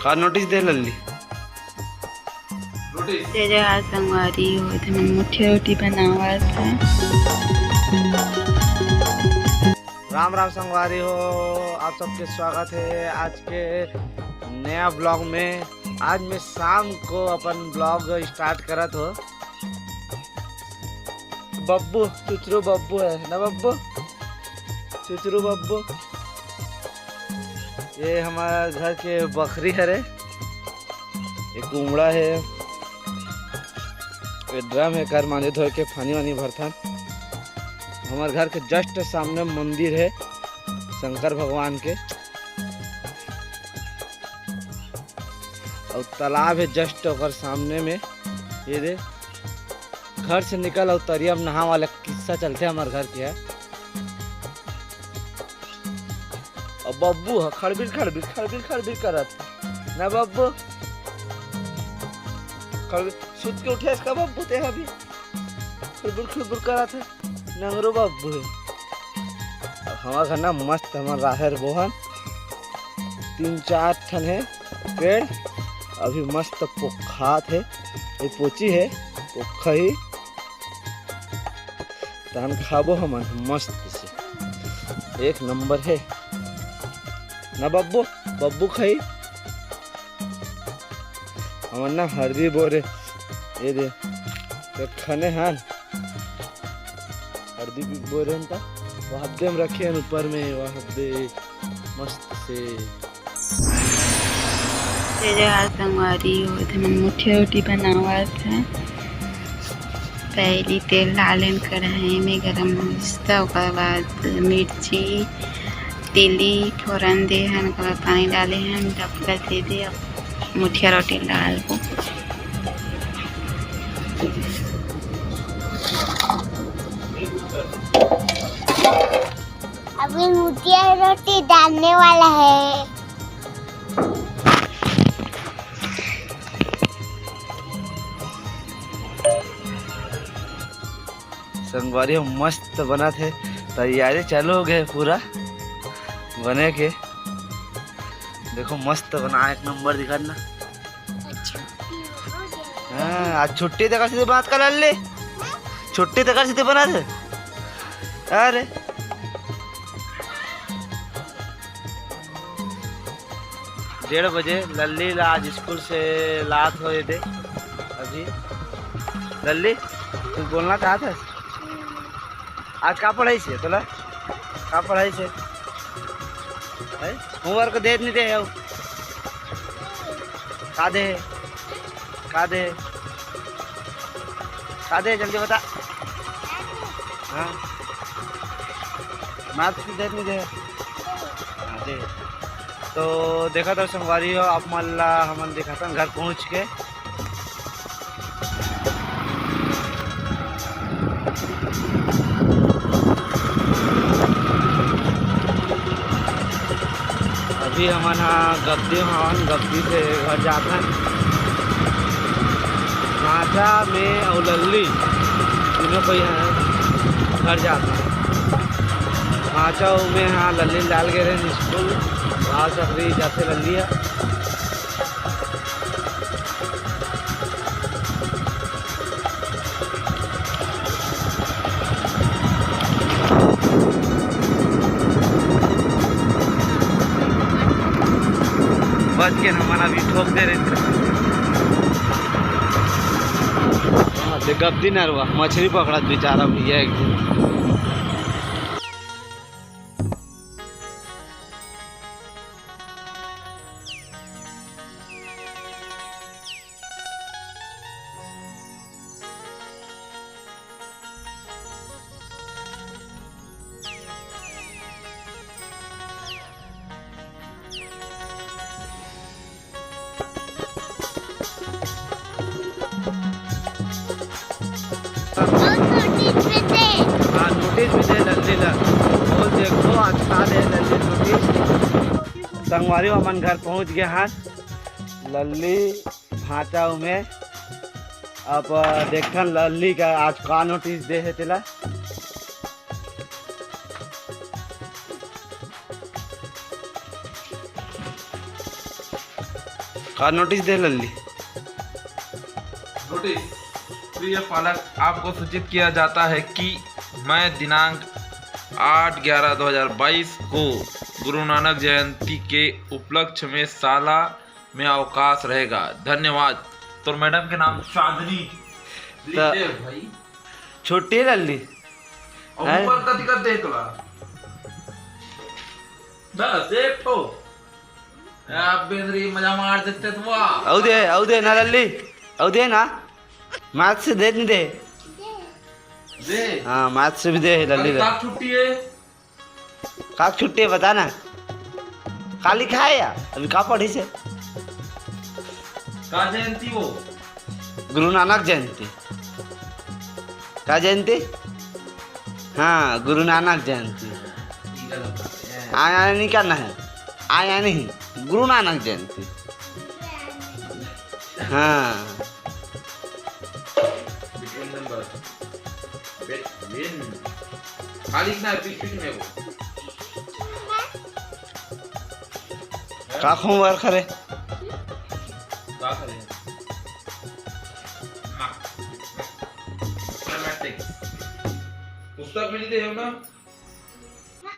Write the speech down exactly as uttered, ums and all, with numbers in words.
का नोटिस दे लल्ली? जय जोहार संगवारी हो, एदे मन मुठिया रोटी बनावत हे। राम राम संगवारी हो, आप सबके स्वागत हे आज के नया ब्लॉग में। आज मैं शाम को अपन ब्लॉग स्टार्ट करत हो। बब्बू, चुचरू बब्बू हे ना बब्बू, चुचरू बब्बू। ये हमर घर के बखरी हरे, ये कुमड़ा हे, ये ड्रम हे, कर मांजे धोए के पानी वानी भरथन। हमर घर के just सामने मंदिर हे शंकर भगवान के, अउ तालाब हे just ओकर सामने में। ये दे, घर से निकल अउ तरिया में नहा वाला किस्सा चलथे हमर घर के हे। अब बब्बू ह खड़बिल खड़बिल खड़बिल खड़बिल करत हे ना बब्बू, खड़बिल सुत के उठे इसका बब्बू ते अभी खड़बुड़ खड़बुड़ करत हे। नंगरो बब्बू हे। अब हमर घर ना मस्त हमर राहेर बोहन तीन चार ठन हे पेड़, अभी मस्त पोखात हे। ये पोची हे, पोखा ही तहन खाबो हमन मस्त से, एक नंबर हे ना बब्बू। बब्बू खाई हमन ना हरदी बोरे, ये दे, ते खने हन हरदी भी बोरे हन, त वो हब्दे में रखे हन ऊपर में, वो हब्दे मस्त से। जय जोहार संगवारी हो, एदे मन मुठिया रोटी बनावत हे। पहली तेल डालेन कढ़ाई में गरम मसाला, ओकर बाद मिर्ची, तेली फोरन दे हन, ओकर बाद पानी डाले हन, ढक्कन दे दे। अब मुठिया रोटी डालबो। अभी मुठिया रोटी डालने वाला है। संगवारी हो, मस्त बनत हे, तैयारी चालू हो गए पूरा बने के। देखो मस्त बना, एक नंबर दिखत ना। हाँ, आज छुट्टी तेकर सेती बनात का लल्ली? छुट्टी तेकर सेती बनात हे। अरे डेढ़ बजे लल्ली ला आज स्कूल से लात हो दे। अभी लल्ली, कुछ बोलना चाहत हे? आज का पढ़ाई से तोला? का पढ़ाई से? हैं? होमवर्क दे नहीं दे हो? का दे? का दे? का दे? जल्दी बता। हाँ, मैथ की दे नहीं दे? हाँ, दे। तो देखत हो संगवारी हो, आप मन ला हमन दिखातन घर पहुँच के। अभी हमन हा गद्दी हवन, गद्दी से घर जात हन। भांचा, मैं अउ लल्ली तीनों कोई ह घर जात हन। भांचा अउ मैं हा लल्ली डाल गे रहेन स्कूल, भाव सकरी जाथे लल्ली ह। बच के हमन अभी ठोक दे रहे थे। हाँ, ते गद्दी नरवा मछली पकड़त बेचारा भैया एक दिन। और नोटिस भी दे। हाँ, नोटिस भी दे लल्ली ला। बोल देखो, आज का दे लल्ली नोटिस। संगवारी हो, हमन घर पहुँच गे हन। लल्ली भांचा उमे। अब देखथन लल्ली का आज का नोटिस दे हे तेला। का नोटिस दे लल्ली? नोटिस। प्रिय पालक, आपको सूचित किया जाता है कि मैं दिनांक आठ ग्यारह दो हज़ार बाईस को गुरु नानक जयंती के उपलक्ष्य में शाला में अवकाश रहेगा। धन्यवाद। तोर मैडम के नाम चांदनी। त- लिख दे भाई। छोटी लल्ली। और हैं? ऊपर का दिक्कत देख ला। बस एक ठो। ए, अब बेंदरी मजा मार देते तो वाह। अउ दे, अउ दे ना लल्ली, अउ दे ना। माथ से दे नहीं दे। दे। हाँ, माथ से भी दे लल्ली अरे दे। का छुट्टी है? का छुट्टी है बता ना। का लिखा है यार? अभी का पढ़ी से? का जयंती वो? गुरु नानक जयंती। का जयंती? हाँ, गुरु नानक जयंती। ई गलत बात है। आया नहीं करना है, आया नहीं, गुरु नानक जयंती। हाँ। Between number। Between। खाली ना, बीच बीच में वो। का homework करे? का करे? Mathematics। पुस्तक में नहीं दे हो ना?